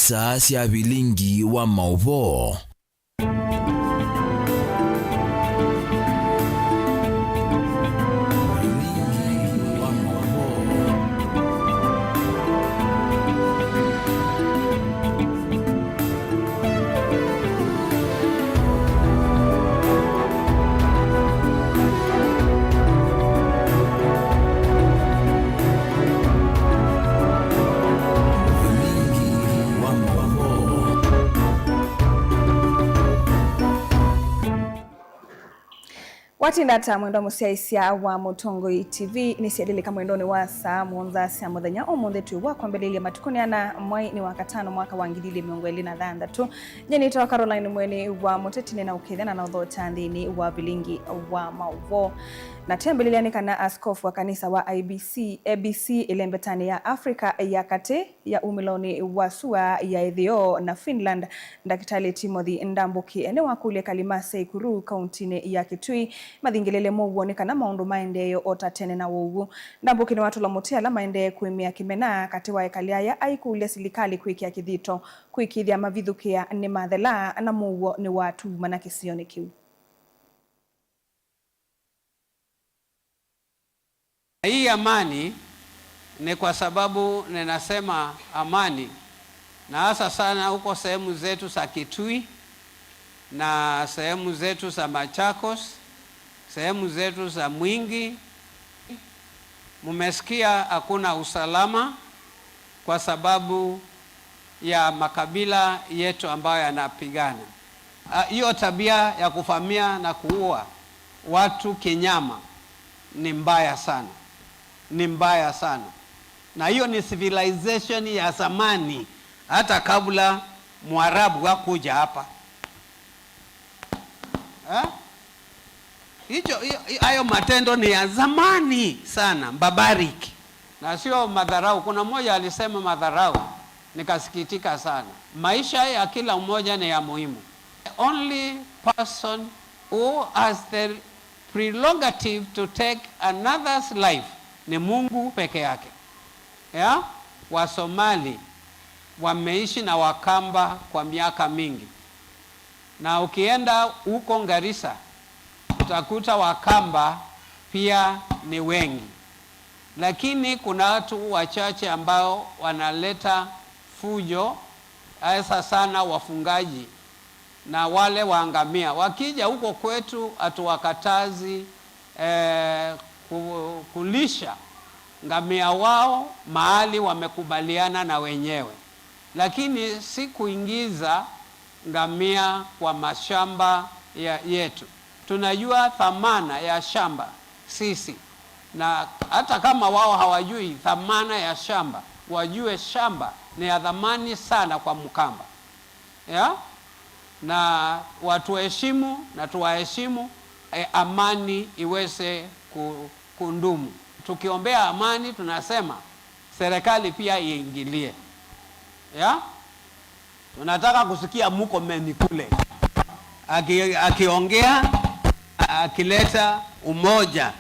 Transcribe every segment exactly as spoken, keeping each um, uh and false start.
Star sya vilingi wa maũvoo. Watinda ata mwendwa mũsyaĩĩsya wa Mũtongoi T V? Nĩsyalilĩka mwendonĩ wa saa mũonza sya mũthenya ũmũnthĩ twĩ wa kwambĩlĩlya matukũnĩ ana, mwai nĩ wa katano, mwaka wa ngili ilĩ mĩongo ĩlĩ na thanthatũ. Nyie nĩtawa Caroline Mweni wa Mũteti, nĩnaũkĩthya na naũthokya nthĩnĩ wa vilingi wa maũvoo. Na twĩambĩlĩlya nĩ kana askofu wa kanisa wa I B C, A B C, ĩlembetanĩ ya Africa ya katĩ ya umĩlonĩ wa sua ya ĩtheo na Finland, Ndakĩtalĩ Timothy Ndambũki nĩwakũlya ekali ma Seikuru kauntinĩ ya Kitui mathingĩlĩle mũuo nĩ kana maũndũ maendee o ta tene na ũw'o. Ndambũki nĩwatũla mũtĩ ala maendee kũĩmĩa kĩmena katĩ wa ekali aya, aikũlya silikalĩ kwĩkĩa kĩthito kũĩkĩĩthya mavithũkĩa nĩmathela na mũuo nĩwatuumana kĩsionĩ kĩu. Hii amani ni kwa sababu ninasema amani, na hasa sana huko sehemu zetu za Kitui na sehemu zetu za Machakos, sehemu zetu za Mwingi, mumesikia hakuna usalama kwa sababu ya makabila yetu ambayo yanapigana. Ah, hiyo tabia ya kuvamia na kuua watu kinyama ni mbaya sana. Ni mbaya sana. Na hiyo ni civilization ya zamani, hata kabla Mwarabu hakuja hapa. Eh? Hicho, hiyo, hayo matendo ni ya zamani sana, barbaric. Na sio madharau. Kuna mmoja alisema madharau, nikasikitika sana. Maisha ya kila mmoja ni ya muhimu. The only person who has the prerogative to take another's life ni Mungu peke yake. Ya? Wasomali wameishi na Wakamba kwa miaka mingi. Na ukienda huko Garissa, utakuta Wakamba pia ni wengi. Lakini kuna watu wachache ambao wanaleta fujo, hasa sana wafungaji na wale wa ngamia. Wakija huko kwetu, hatuwakatazi, eh, ku-, kulisha ngamia wao mahali wamekubaliana na wenyewe. Lakini si kuingiza ngamia kwa mashamba ya, yetu. Tunajua thamana ya shamba sisi, na hata kama wao hawajui thamana ya shamba, wajue shamba ni ya thamani sana kwa Mkamba. Ya? Na watuheshimu na tuwaheshimu, eh, amani iweze ku-, kundumu. Tukiombea amani, tunasema serikali pia iingilie. Ya? Tunataka kusikia Murkomen kule aki-, akiongea, akileta umoja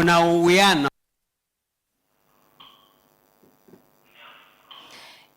na uwiano.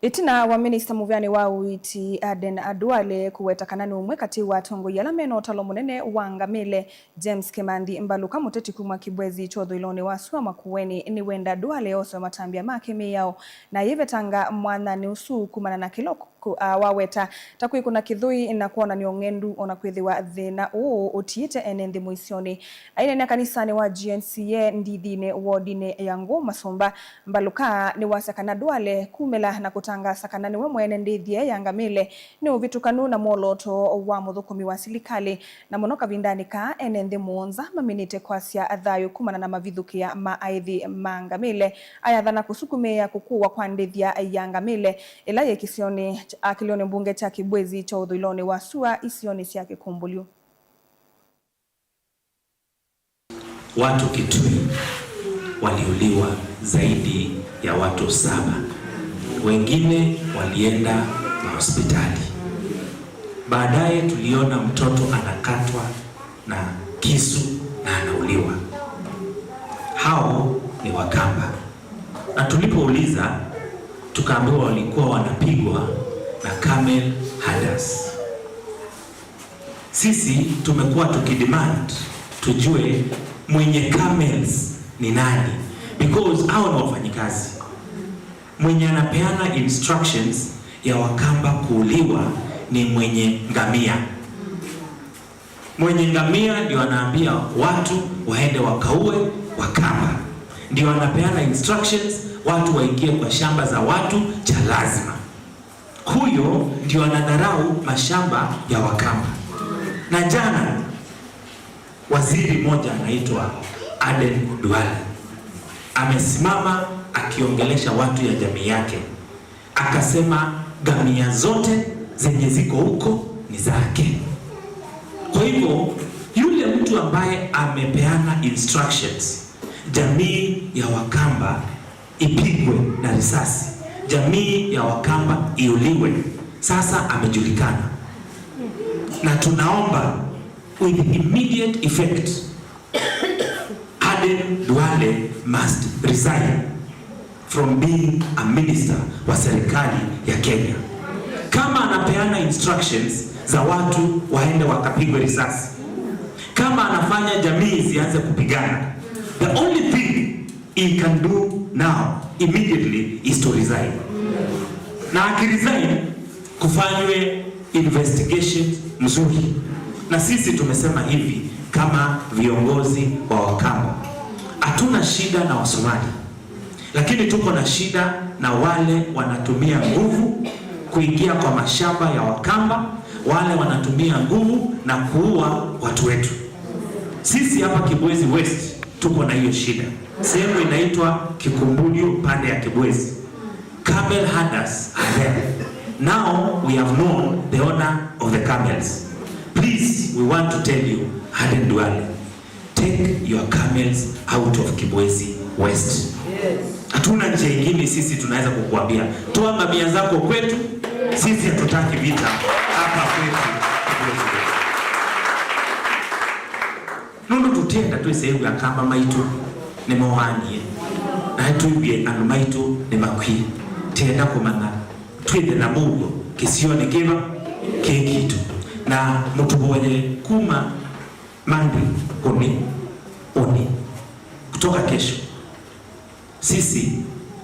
Ĩtina wa minista mũvĩanĩ wa ũiiti Aden Duale kũweta kana nĩ ũmwe katĩ wa atongoi ala mena ũtalo mũnene wa ngamĩle, James Kimanthi Mbaluka, mũteti kuma Kibwezi kya ũthũĩlonĩ wa sua Makueni, nĩwenda Duale osewe matambya make mĩao na yĩvetanga mwanyanĩ ũsu kumana na kĩla kũ-, a, waweta ta kwĩkũna kĩthũi na kwonany'a ũng'endu, o na kwĩthĩwa thĩna ũũ ũtiĩte ene nthĩ mũisyonĩ. Aineenea kanisanĩ wa G N C A Ndithinĩ wodinĩ ya Ngũ Masũmba, Mbaluka nĩwasya kana Duale kumĩla na kũtangaasa kana nĩwe mwene ndĩthye ya ngamĩle nĩ ũvĩtũkanu na mwolooto wa mũthũkũmi wa silikalĩ, na mũno kavindanĩ kaa ene nthĩ mũonza maminĩte kwasya thayũ kumana na mavithũkĩa ma aĩthi ma ngamĩle. Ayathana kũsukumĩĩa kũkũwa kwa ndĩthya ya ngamĩle ĩla yĩ kĩsionĩ kya kĩlĩonĩ mbunge kya Kibwezi kya ũthũĩlonĩ wa sua isionĩ sya Kĩkũmbũlyũ. Watu Kitui waliuliwa zaidi ya watu saba. Wengine walienda mahospitali. Baadaye tuliona mtoto anakatwa na kisu na anauliwa. Hao ni Wakamba. Na tulipouliza, tukaambiwa walikuwa wanapigwa the camel herders. Sisi tumekuwa tukidemand tujue mwenye camels ni nani, because hao ni wafanyikazi. Mwenye anapeana instructions ya Wakamba kuuliwa ni mwenye ngamia. Mwenye ngamia ndio anaambia watu waende wakaue Wakamba, ndio anapeana instructions watu waingie kwa shamba za watu cha lazima. Huyo ndio anadharau mashamba ya Wakamba. Na jana, waziri mmoja anaitwa Aden Duale amesimama akiongelesha watu ya jamii yake, akasema ngamia zote zenye ziko huko ni zake. Kwa hivyo, yule mtu ambaye amepeana instructions jamii ya Wakamba ipigwe na risasi, jamii ya Wakamba iuliwe, sasa amejulikana. Na tunaomba with immediate effect, Aden Duale must resign from being a minister wa serikali ya Kenya. Kama anapeana instructions za watu waende wakapigwe risasi, kama anafanya jamii zianze kupigana, the only thing he can do now immediately is to resign. Na akiresign, kufanywe investigation mzuri. Na sisi tumesema hivi kama viongozi wa Wakamba, hatuna shida na Wasomali, lakini tuko na shida na wale wanatumia nguvu kuingia kwa mashamba ya Wakamba, wale wanatumia nguvu na kuua watu wetu. Sisi hapa Kibwezi West tuko na hiyo shida. Sehemu inaitwa Kikumbulio pande ya Kibwezi. Camel herders are there. Now we have known the owner of the camels. Please, we want to tell you, Aden Duale, take your camels out of Kibwezi West. Hatuna njia ingine sisi tunaweza kukuambia. Toa ngamia zako kwetu, sisi hatutaki vita hapa kwetu Kibwezi West. Nũndũ tũtienda twĩsĩ ĩw'a Akamba maitũ nĩmoanie, na twĩw'e andũ maitũ nĩmakwie. Tienda kũmanya twĩthe na mũuo kĩsionĩ kĩva kĩ kitũ. Na mũtũvoye kuma Monday, ũnĩ, ũnĩ, kutoka kesho. Sisi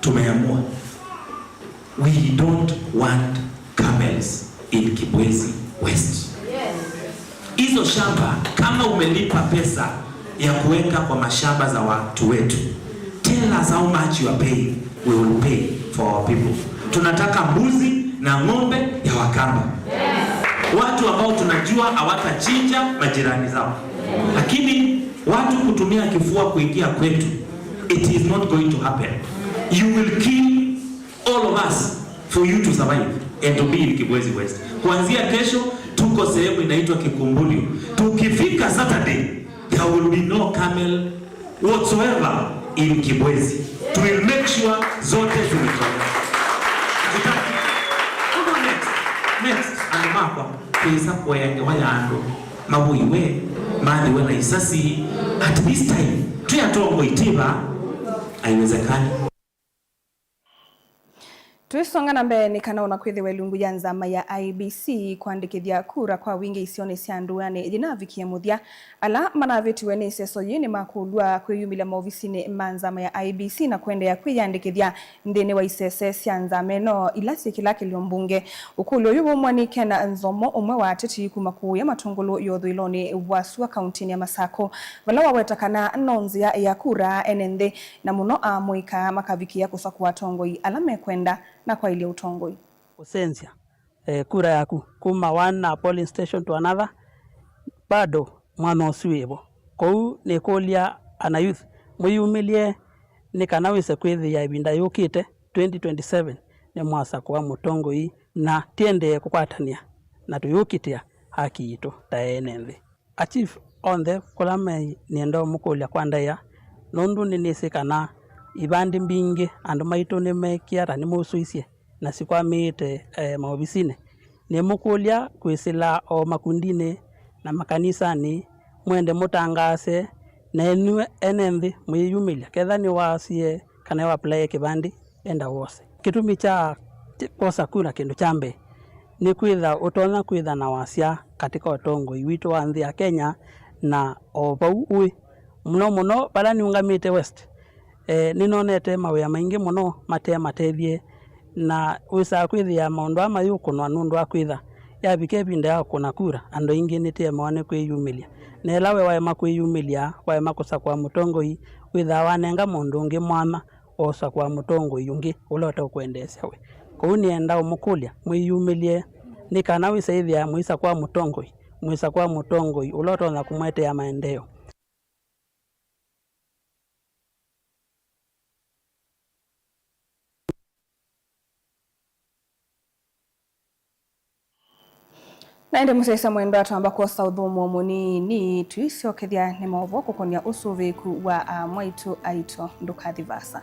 tumeamua, we don't want camels in Kibwezi West. Hizo shamba, kama umelipa pesa ya kuweka kwa mashamba za watu wetu, tell us how much you are paying, we will pay for our people. Tunataka mbuzi na ng'ombe ya Wakamba, watu ambao tunajua hawatachinja majirani zao. Lakini watu kutumia kifua kuingia kwetu, it is not going to happen. You will kill all of us for you to survive and to be in Kibwezi West. Kuanzia kesho, tuko sehemu inaitwa Kikumbulio. Tukifika Saturday, there will be no camel whatsoever in Kibwezi. We will make sure zote zimetolewa. Hatutaki. Come on, next. Next. Andũ makwa, twĩsa kũea ngewa ya andũ mawĩwe, mathiwe na isasi. At this time, twĩ atongoi, ti va? Haiwezekani. Tũisonga na mbee, nĩ kana ona kwĩthĩwe ilungu ya nzama ya I E B C kwandĩkĩthya kura kwa wingĩ isionĩ sya ndũanĩ yĩnavikie mũthya, ala manavĩtiwe nĩ ĩseso yĩĩ nĩmakũlw'a kwĩyumĩlya maovisinĩ ma nzama ya I E B C na kũendeea kwĩyandĩkĩthya nthĩnĩ wa isese sya nzama ĩno ila syĩ kĩla kĩlio mbunge. Ũkũlyo ũyũ waumwa nĩ Ken Nzomo, ũmwe wa ateti kuma kũũya Matũngũlũ ya ũthũĩlonĩ wa sua kauntinĩ ya Masakũ, vala waweta kana no nzĩa ya kura ene nthĩ, na mũno amũika, makavikĩa kũsakũa atongoi ala mekwenda na kwaĩlya ũtongoi. Kũsenzya, eh, kura yaku kuma one, uh, polling station to another, bado mwanya ũsu wĩvo. Kwoou nĩkũlya ana youth, mwĩyumĩlye nĩ kana wĩse kwĩthĩa ĩvinda yũkĩte, twenty twenty-seven, nĩmwasakũa mũtongoi, na tũendee kũkwatanĩa na tũyũkitĩa haki yitũ ta ene nthĩ. A chief onthe kũla me, nĩenda ũmũkũlya kwa ndaĩa, nũndũ nĩnĩsĩ kana ivandĩ mbingĩ andũ maitũ nĩmeekĩa ta nĩmausũisye na sikwamĩĩte, eh, maovisinĩ. Nĩmũkũlya kwĩsĩla o makundinĩ na makanisanĩ, mwende mũtangaase, na ĩnyw'ĩ ene nthĩ mwĩyĩyumĩlya. Ketha nĩwaasie kana nĩwaplaĩe kĩvandĩ, enda wose. Kĩtumi kya kwosa kura, kĩndũ kya mbee, nĩkwĩtha ũtonya kwĩtha na wasya katĩka ũtongoi witũ wa nthĩ ya Kenya na o vau ũĩ. Mũno mũno vala nĩũngamĩte West, eh, nĩnonete mawĩa maingĩ mũno mate matethye, na wĩsaa kwĩthĩa maũndũ aa mayũkũnwa nũndũ wa kwĩtha yavika ĩvinda ya kũkũna kura, andũ aingĩ nĩtĩemewa nĩ kwĩyumĩlya. Na ĩla we waema kwĩyumĩlya, waema kũsakũa mũtongoi, wĩthaa wanenga mũndũ ũngĩ mwanya wa ũsakũa mũtongoi ũngĩ ũla ũteũkwendeesya we. Kwoou nĩenda ũmũkũlya, mwĩyumĩlye, nĩ kana wĩsa ĩthĩa mũisakũa mũtongoi, mwĩsakũa mũtongoi ũla ũtonya kũmũetea maendeeo. Na ĩndĩ mũsyaĩĩsya mwendwa, twamba kwosa ũthũmũo mũnini, tũisyokethya nĩ maũvoo kũkony'a ũsũvĩĩku wa aa mwaitũ aitũ. Ndũkathi vaasa.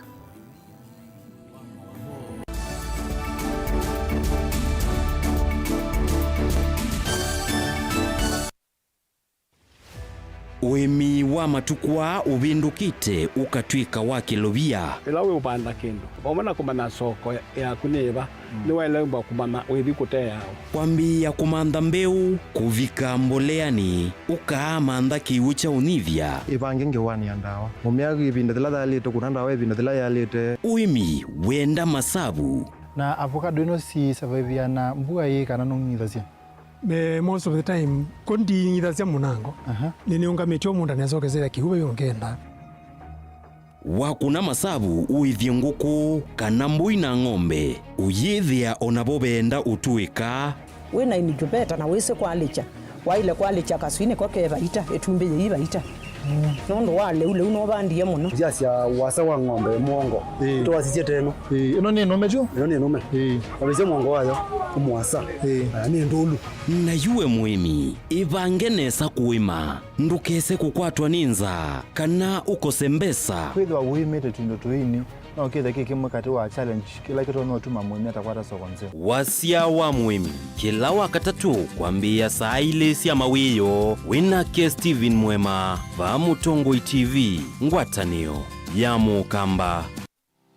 Ũĩmi wa matukũ aa ũvĩndũkĩte ũkatw'ĩka wa kĩlovia. Ĩla wĩũvanda kĩndũ, vamwe na kũmanya soko yaku nĩ ĩva, nĩwaĩle kũmanya wĩthi kũteawa. Kwambĩĩa kũmantha mbeũ, kũvika mboleanĩ, ũkaamantha kĩw'ũ kya ũnyivya. Ĩvange ngewanĩa ndawa. Mũmea ĩvinda yĩla yaĩlĩte, kũna ndawa ĩvinda yĩla yaĩlĩte. Ũĩmi wenda masavu. Na avocado ĩno si survive na mbua ĩĩ kana nũng'ithasya? Me, most of the time, ko ndinyithasya mũnango. Aha. Nĩnĩũngamĩtye o mũũnda nesokesya kĩw'ũ vai ũngenda. Wakũna masavu ũĩthye ngũkũ kana mbũi na ng'ombe, ũyĩthĩa o navo veenda ũtũĩka. Wĩ na incubator na wĩsĩ kwalĩkya, waĩle kwalĩkya kaswii nĩko ke vaita, ĩtumbĩ yĩi vaita. Nũndũ wa lĩu, lĩu nũvandie mũno. Ndyasya wasa wa ng'ombe mũongo. Ĩĩ. Twasisye teno. Ĩĩ, ĩno nĩ nũme tu? Ĩno nĩ nũme. Ĩĩ. Wavĩsya mũongo wayo, ũmũasa. Ĩĩ. Na nĩ ndũlu. Na yu we mũĩmi, ĩvange nesa kũĩma. Ndũkese kũkwatwa nĩ nzaa, kana ũkose mbesa. Kwĩthĩwa ũĩmĩte tũindo tũini, no kĩthe kĩ kĩmwe katĩ wa challenge kĩla kĩtonya ũtuma mũĩmi atakwata soko nzeo. Wasya wa mũĩmi, kĩla Wakatatũ kwambĩĩa saa ilĩ sya mawĩoo, wĩ nake Stephen Mwema, vaa Mũtongoi T V, ngwatanĩo ya Mũkamba.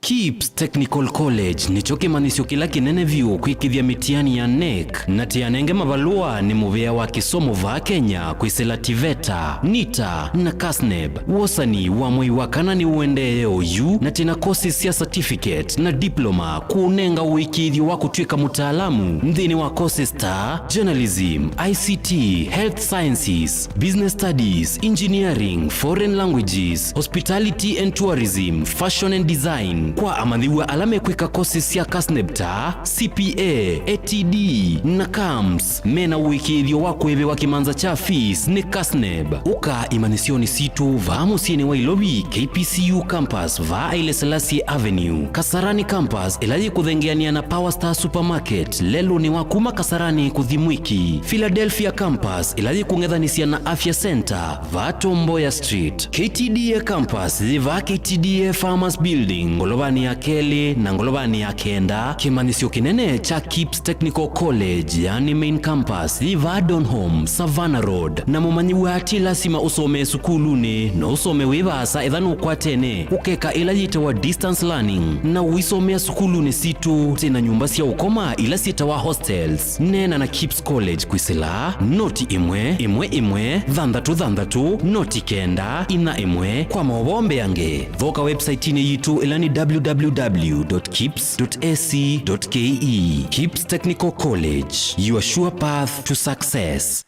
Kips Technical College nĩkyo kĩmanyĩsyo kĩla kĩnene vyũ kwĩkĩthya mĩtiani ya NEC, na tĩanenge mavalũa nĩ mũvĩa wa kĩsomo vaa Kenya kwĩsĩla TVETA, NITA, na KASNEB. Wosani wa mwei wa kana nĩũendee oyu, na twĩ na courses sya certificate na diploma kũũnenga ũĩkĩĩthyo wa kũtw'ĩka mũtaalamu nthĩnĩ wa courses ta journalism, I C T, health sciences, business studies, engineering, foreign languages, hospitality and tourism, fashion and design. Kwa amanyĩw'a ala mekwĩka courses sya KASNEB ta C P A, A T D, na CAMS, mena ũĩkĩĩthyo wa kũĩvĩwa kĩmanza kya fees nĩ KASNEB. Ũka imanyĩsyonĩ sitũ vaa mũsyĩnĩ wa Ilovi, K P C U campus, vaa Haile Selassie Avenue, Kasarani campus, ĩla yĩkũthengeanĩa na Power Star Supermarket, lelũnĩ wa kuma Kasarani kũthi Mwiki, Philadelphia campus, ĩla yĩkũng'ethanĩsya na Afya Center, vaa Tom Mboya Street, K T D A campus, yĩ vaa K T D A Farmers Building, ngolovanĩ ya kelĩ na ngolovanĩ ya kenda. Kĩmanyĩsyo kĩnene kya Kips Technical College, yani main campus, yĩ vaa Donholm, Savannah Road. Na mũmanyĩw'a ti lasima ũsomee sukulunĩ, no ũsome wĩ vaasa etha nũkwatene ũkeka ĩla yĩtawa distance learning, na ũisomea sukulunĩ sitũ. Twĩ na nyũmba sya ũkoma ila syĩtawa hostels. Neena na Kips College kwĩsĩla noti ĩmwe ĩmwe ĩmwe thanthatũ thanthatũ noti kenda inya ĩmwe. Kwa maũvoo mbeange, thoka website-inĩ yitũ ĩla nĩ W W W dot kips dot A C dot K E. Kips Technical College, your sure path to success.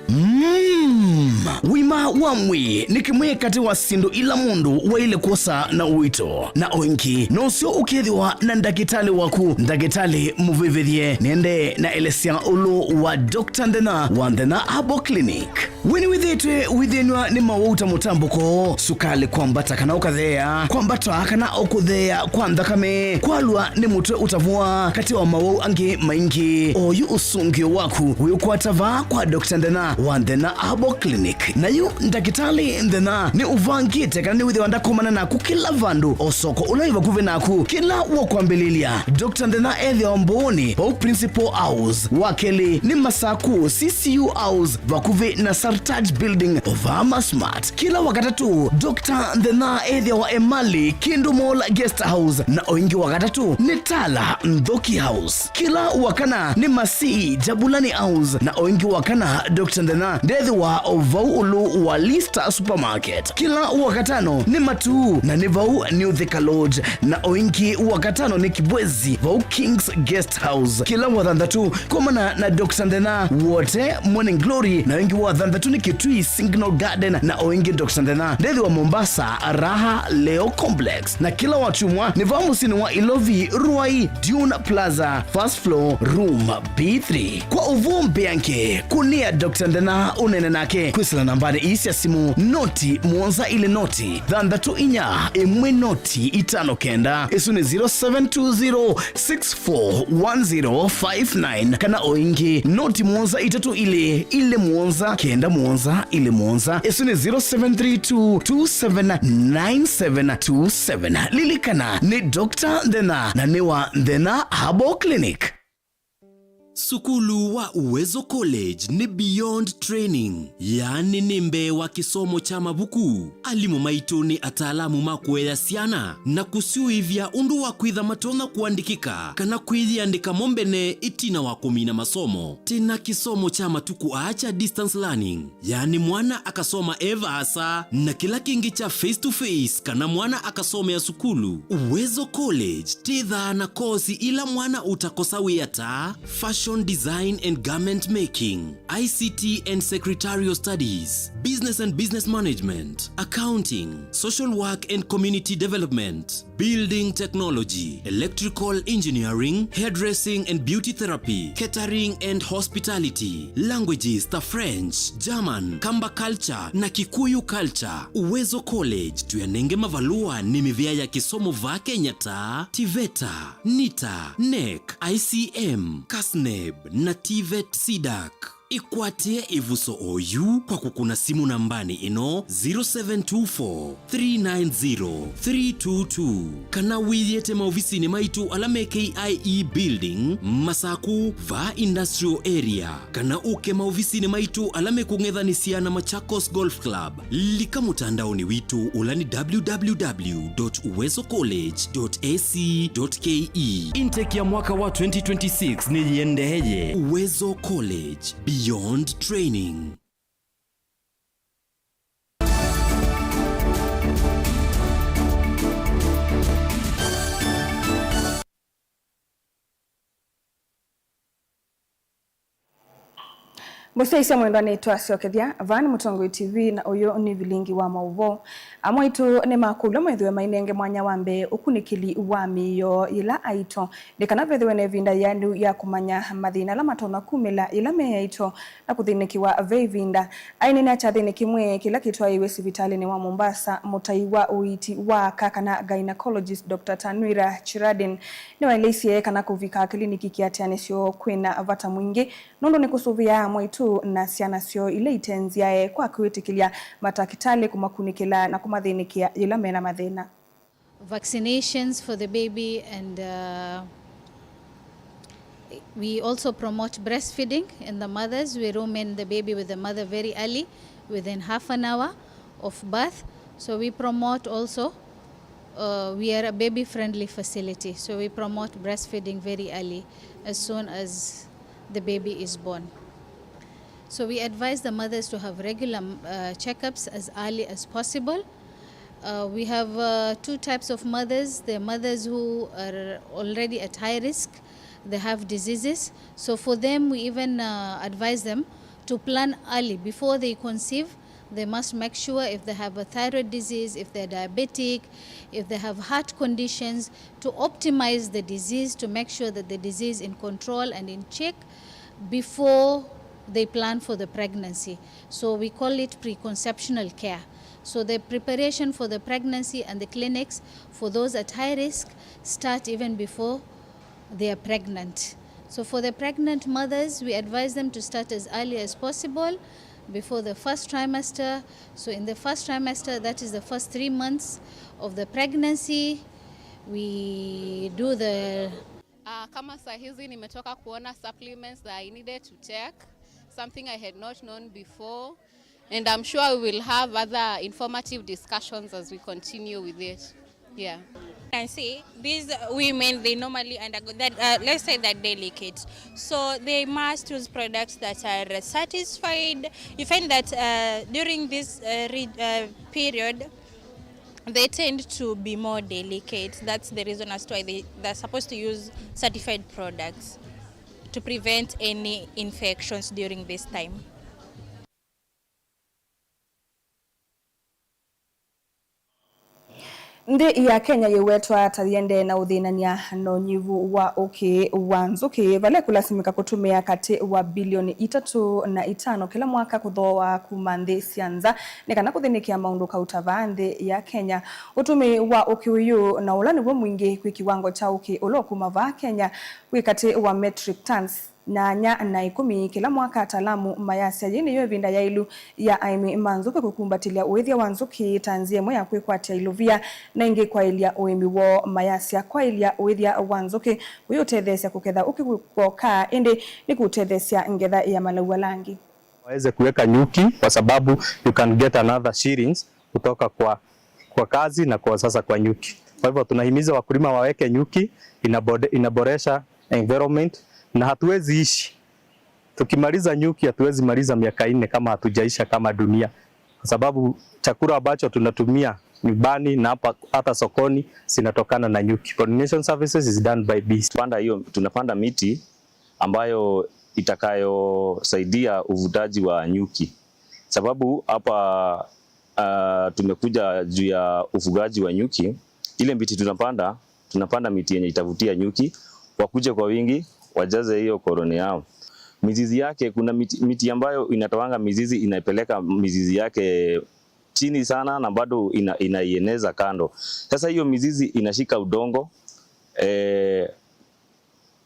Mm, wima wa mwĩĩ nĩ kĩmwe katĩ wa syĩndũ ila mũndũ waĩle kwosa na ũito, na o ĩngĩ nũseo ũkethĩwa na ndakĩtalĩ waku. Ndakĩtalĩ mũvĩvĩthye nĩendee na elesya ũlũ wa Doctor Nthĩna wa Nthĩna Herbal Clinic. We nĩwĩthĩĩtwe wĩthĩnw'a nĩ mawau ta mũtambũko, sukalĩ kwambata kana ũkatheea, kwambata kana ũkũtheea kwa nthakame, kwalwa nĩ mũtwe ũtavũa, katĩ wa mawau angĩ maingĩ? Oyu ũsũngĩo waku wĩũkwata vaa kwa Doctor Nthĩna wa Nthĩna Herbal Clinic. Na yu Ndakĩtalĩ Nthĩna nĩũvangĩte kana nĩwĩthĩwa ndakomana naku kĩla vandũ, o soko ũla wĩ vakuvĩ naku, kĩla wũkwambĩlĩlya. Doctor Nthĩna ethĩawa Mbũũnĩ, vau Principal House, wa kelĩ nĩ Masaku, C C U House, vakuvĩ na Taj Building, Ovama Smart. Kĩla Wakatatũ, Doctor Nthena ethĩawa Emali, Kindu Mall Guest House, na o ĩngĩ Wakatatũ nĩ Tala Nthoki House. Kĩla Wakana nĩ Masii, Jabulani House, na o ĩngĩ Wakana, Doctor Nthena ndethĩwa o vau ũlũ wa Lista Supermarket. Kĩla Wakatano nĩ Matuu, na nĩ vau New Thika Lodge, na o ĩngĩ Wakatano nĩ Kibwezi, vau King's Guest House. Kĩla Wathanthatũ, komana na Doctor Nthena, Wote, Morning Glory, na ĩngĩ Wathanthatũ nĩ Kitui Signal Garden, na o ĩngĩ Doctor Nthena ndethĩwa Mombasa, Raha Leo Complex. Na kĩla Wakyumwa nĩ vaa mũsyĩnĩ wa Ilovi, Ruai, Dune Plaza, first floor, room B three. Kwa ũvoo mbeange, kũnĩa Doctor Nthena ũneene nake kwĩsĩla nambanĩ ii sya simũ, noti mũonza ilĩ noti, thanthatũ inya, ĩmwe noti, itano kenda. Ĩsu nĩ zero seven two zero six four one zero five nine, kana o ĩngĩ, noti mũonza itatũ ilĩ, ilĩ mũonza, kenda mũonza, ilĩ mũonza. Ĩsu nĩ zero seven three two two seven nine seven two seven. Lilikana, nĩ Doctor Nthena, na nĩ wa Nthena Herbal Clinic. Sukulu wa Uwezo College nĩ beyond training, yaani nĩ mbee wa kĩsomo kya mavuku. Alimũ maitũ nĩ ataalamu ma kũea syana na kũsyũĩvya ũndũ wa kwĩtha matonya kũandĩkĩka kana kwĩyĩandĩka mo mbene ĩtina wa kũmina masomo. Twĩna kĩsomo kya matukũ aa kya distance learning, yaani mwana akasoma e vaasa, na kĩla kĩngĩ kya face to face kana mwana akasomea sukulu. Uwezo College twĩthaa na kosi ila mwana ũtakosa wĩa ta fashion design and garment making, I C T and secretarial studies, business and business management, accounting, social work and community development, building technology, electrical engineering, hairdressing and beauty therapy, catering and hospitality, languages ta French, German, Kamba culture na Kikuyu culture. Uwezo College tũyanenge mavalũa nĩ mĩvĩa ya kĩsomo vaa Kenya ta TVETA, NITA, NEC, I C M, CASNEB na TVET CDAC. Ĩkwatĩe ĩvuso oyu kwa kũkũna simũ nambanĩ ĩno, zero seven two four, three nine zero, three two two, kana wĩyĩte maovisinĩ maitũ ala me K I E Building, Masaku, vaa Industrial Area, kana ũke maovisinĩ maitũ ala mekũng'ethanĩsya na Machakos Golf Club. Lika mũtandaonĩ witũ ũla nĩ W W W dot uwezo college dot A C dot K E. Intake ya mwaka wa twenty twenty-six nĩyĩendeeye. Uwezo College, beyond training. Mũsyaĩĩsya mwendwa, nĩtwasyokethya. Vaa nĩ Mũtongoi T V na ũyũ nĩ vilingi wa maũvoo. Amwe aitũ nĩmakũlw'a methĩwe mainenge mwanya wa mbee ũkunĩkĩli wa mĩio yĩla aito, nĩ kana vethĩwe na ĩvinda yĩanu ya kũmanya mathĩna ala matonya kumĩla yĩla me aito na kũthĩnĩkĩwa ve ĩvinda. Aineena kyathĩnĩ kĩmwe kĩla kĩtwaĩĩwe sivitalĩnĩ wa Mombasa, mũtai wa ũiiti wa aka kana gynecologist, Doctor Tanwira Chiradin, nĩwaeleisye kana kũvika kĩliniki kĩatĩanĩsyo kwĩna vata mwingĩ, nũndũ nĩkũsũvĩaa amwe aitũ na syana syoo ila ite nzyae kwa kwĩtĩkĩlya matakĩtalĩ kũmakunĩkĩla na kũmathĩnĩkĩa yĩla mena mathĩna. Vaccinations for the baby and, uh, we also promote breastfeeding in the mothers. We room in the baby with the mother very early, within half an hour of birth. So we promote also, uh, we are a baby-friendly facility, so we promote breastfeeding very early, as soon as the baby is born. So we advise the mothers to have regular, uh, checkups as early as possible. Uh, we have, uh, two types of mothers. The mothers who are already at high risk, they have diseases. So for them, we even, uh, advise them to plan early before they conceive. They must make sure if they have a thyroid disease, if they're diabetic, if they have heart conditions, to optimize the disease, to make sure that the disease in control and in check before they plan for the pregnancy. So we call it preconceptional care. So the preparation for the pregnancy and the clinics for those at high risk start even before they are pregnant. So for the pregnant mothers, we advise them to start as early as possible, before the first trimester. So in the first trimester, that is the first three months of the pregnancy, we do the Ah, kama saa hizi nimetoka kuona supplements that I needed to take, something I had not known before. And I'm sure we will have other informative discussions as we continue with it. Yeah. And see, these women, they normally undergo that, uh, let's say they're delicate. So they must use products that are satisfied. You find that, uh, during this, uh, re- uh, period, they tend to be more delicate. That's the reason as to why they, they're supposed to use certified products to prevent any infections during this time. Nthĩ ya Kenya yĩwetwa ta yĩendee na ũthĩnany'a na ũnyivu wa ũkĩ wa nzũkĩ, vala ĩkũlasimĩka kũtũmĩa katĩ wa bilioni itatũ na itano kĩla mwaka kũthooa kuma nthĩ sya nza nĩ kana kũthĩnĩkĩa maũndũ kauta vaa nthĩ ya Kenya. Ũtũmĩi wa ũkĩ ũyũ na ũla nĩw'o mwingĩ kwĩ kĩwango kya ũkĩ ũla ũkuma vaa Kenya wĩ katĩ wa metric tons nyanya na ĩkũmi kĩla mwaka. Ataalamu mayasya yĩĩ nĩyo ĩvinda yaĩlu ya aĩmi ma nzũkĩ kũkumbatĩlya ũĩthya wa nzũkĩ ta nzĩa ĩmwe ya kwĩkwatya ilovia na ĩngĩ kwaĩlya ũĩmi woo. Mayasya kwaĩlya ũĩthya wa nzũkĩ kũyĩũtetheesya kũketha ũkĩ kw'oka, ĩndĩ nĩkũũtetheesya ngetha ya malaw'o ala angĩ. Waweze kuweka nyuki kwa sababu you can get another shillings kutoka kwa, kwa kazi na kwa sasa kwa nyuki. Kwa hivyo tunahimiza wakulima waweke nyuki, inabode- inaboresha environment, na hatuwezi ishi tukimaliza nyuki, hatuwezi maliza miaka nne kama hatujaisha kama dunia, kwa sababu chakula ambacho tunatumia nyumbani na hapa hata sokoni zinatokana na nyuki. Pollination services is done by bees. Panda hiyo, tunapanda miti ambayo itakayosaidia uvutaji wa nyuki, sababu hapa, ah, tumekuja juu ya ufugaji wa nyuki. Ile miti tunapanda, tunapanda miti yenye itavutia nyuki wakuje kwa wingi, wajaze hiyo koroni yao. Mizizi yake, kuna miti, miti ambayo inatoanga mizizi, inapeleka mizizi yake chini sana na bado ina- inaieneza kando. Sasa hiyo mizizi inashika udongo, eh,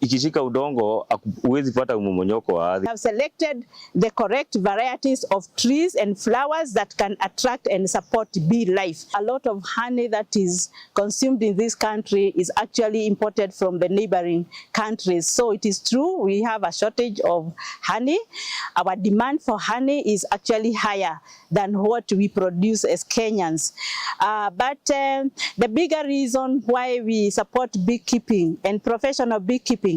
ikishika udongo, haku- huwezi pata mmomonyoko wa ardhi. Have selected the correct varieties of trees and flowers that can attract and support bee life. A lot of honey that is consumed in this country is actually imported from the neighboring countries. So it is true we have a shortage of honey. Our demand for honey is actually higher than what we produce as Kenyans. Uh, but, um, the bigger reason why we support beekeeping and professional beekeeping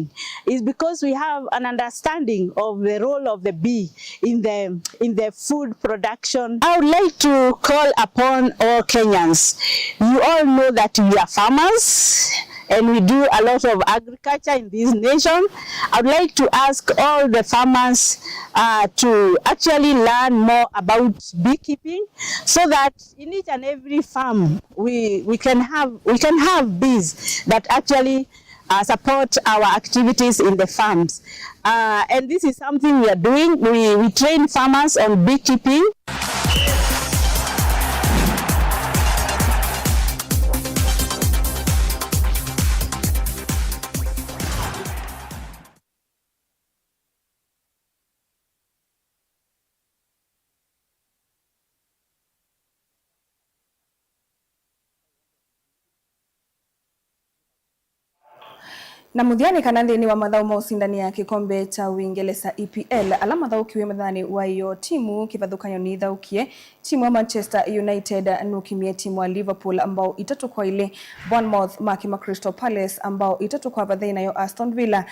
is because we have an understanding of the role of the bee in the, in the food production. I would like to call upon all Kenyans. You all know that we are farmers and we do a lot of agriculture in this nation. I would like to ask all the farmers, uh, to actually learn more about beekeeping so that in each and every farm we, we can have, we can have bees that actually, uh, support our activities in the farms. Uh, and this is something we are doing. We, we train farmers on beekeeping. Na mũthya nĩ kana nthĩnĩ wa mathaũ ma ũsindanĩa kĩkombe kya Ũingelesa, E P L, ala mathaũkiw'e mũthenyanĩ wa ĩyoo, timu kĩvathũkany'o nithaũkie. Timu ya Manchester United nũkimie timu ya Liverpool mbao itatũ kwa ilĩ. Bournemouth makima Crystal Palace mbao itatũ kwa vathei, nayo Aston Villa